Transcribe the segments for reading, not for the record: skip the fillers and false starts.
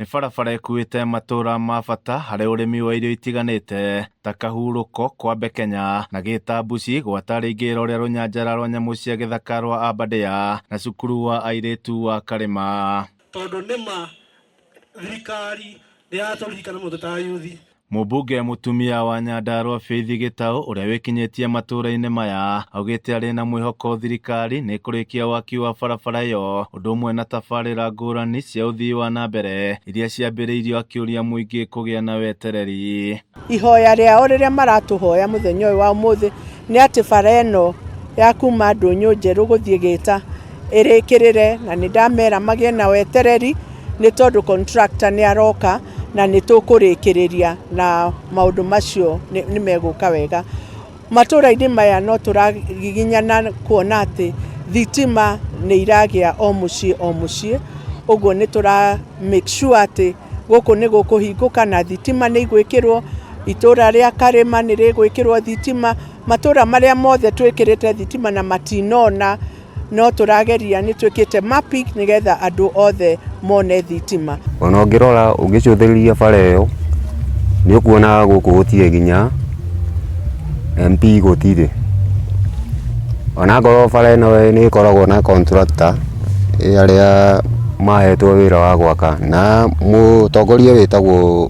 Nĩ barabara ĩkuĩte matũra ma bata harĩ ũrĩmi wa irio itiganĩte ta Kahurũko kwa Mbekenya na Gĩtambuci gwata rĩingĩrĩro rĩa rũnyanjara rwa nyamũ cia gĩthaka rwa Aberdare na cukuru wa airĩtu wa Karĩma. Tondũ nĩma thirikari nĩ yatũririkana mũno ta yuthi. Mũmbunge mũtumia wa Nyandarua Faith Gĩtaũ ũrĩa wĩkinyĩtie matũra-inĩ maya augĩte arĩ na mwĩhoko thirikari nĩ ĩkũrĩkia waki wa barabara ĩyo ũndũ ũmwe na tabarĩra ngũrani cia ũthii wa na mbere iria ciambĩrĩirio, akĩũria mũingĩ kũgĩa na wetereri. Ihoya rĩao rĩrĩa maratũhoya mũthenya ũyũ wa ũmũthĩ nĩ atĩ bara ĩno ya kuma Ndũnyũ Njerũ gũthiĩ Gĩta ĩrĩkĩrĩre, na nĩ ndamera magĩe na wetereri nĩ tondũ contractor nĩ aroka na nĩ tũkũrĩkĩrĩria na maũndũ macio nĩ megũka wega. Matũra-inĩ maya no tũragiginyana kuona atĩ thitima nĩ iragĩa o mũciĩ o mũciĩ, ũguo nĩ tũra make sure atĩ gũkũ nĩ gũkũhingũka na thitima nĩ igwĩkĩrwo, itũra rĩa Karĩma nĩ rĩgwĩkĩrwo thitima, matũra marĩa mothe twĩkĩrĩte thitima na matinona no tũrageria, nĩ twĩkĩte mapping nĩgetha andũ othe mone thitima. Ona ũngĩrora ũngĩcũthĩrĩria bara ĩyo, nĩ ũkuona gũkũ gũtirĩ nginya MP gũtirĩ. Ona ngorwo bara ĩno nĩ ĩkoragwo na contractor arĩa mahetwo wĩra wa gwaka, na mũtongoria wĩtagwo,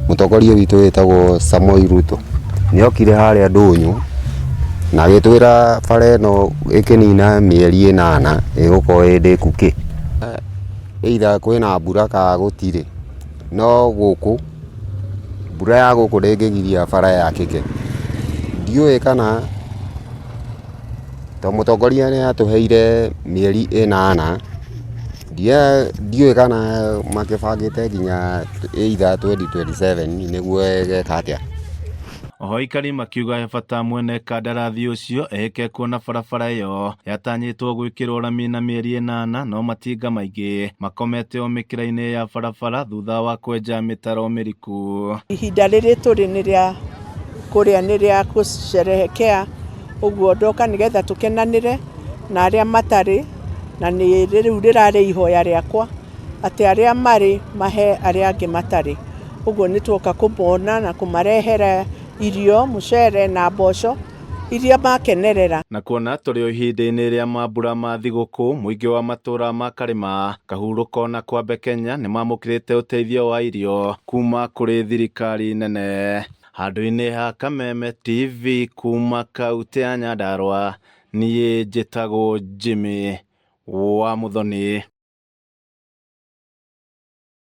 mũtongoria witũ wĩtagwo Samoei Ruto nĩ okire harĩa ndũnyũ na agĩtwĩra bara ĩno ĩkĩnina mĩeri 8 ĩgũkorwo ĩ ndĩku kĩ. Either kwĩna mbura kana gũtirĩ, no gũkũ mbura ya gũkũ ndĩngĩgiria bara yakĩke. Ndiũĩ kana to mũtongoria nĩ atũheire mĩeri 8, ndiũĩ kana makĩbangĩte nginya either 2027 nĩguo ĩgeka atĩa. Oho aikari makiuga he bata mwene kandarathi ũcio ehĩke kuona barabara ĩyo yatanyĩtwo gwĩkĩrwo rami na mĩeri 8, no matinga maingĩ makomete o mĩkĩra-inĩ ya barabara thutha wa kwenja mĩtaro mĩriku. Ihinda rĩrĩ tũrĩ nĩ rĩa kũrĩa, nĩ rĩa gũcerehekea, ũguo ndoka nĩgetha tũkenanĩre na arĩa matarĩ, na nĩ rĩu rĩrarĩ ihoya rĩakwa atĩ arĩa marĩ mahe arĩa angĩ matarĩ. Ũguo nĩ tuoka kũmona na kũmarehera irio, mũcere na mboco iria makenerera. Na kuona tũrĩ o ihinda-inĩ rĩa mambura ma thigũkũ, mũingĩ wa matũra ma Karĩma, Kahurũko na Kwambe Kenya nĩ mamũkĩrĩte ũteithio wa irio kuma kũrĩ thirikari nene. Handũ-inĩ ha Kameme TV kuma kaunti ya Nyandarua, niĩ njĩtagwo Jimmy wa Muthoni.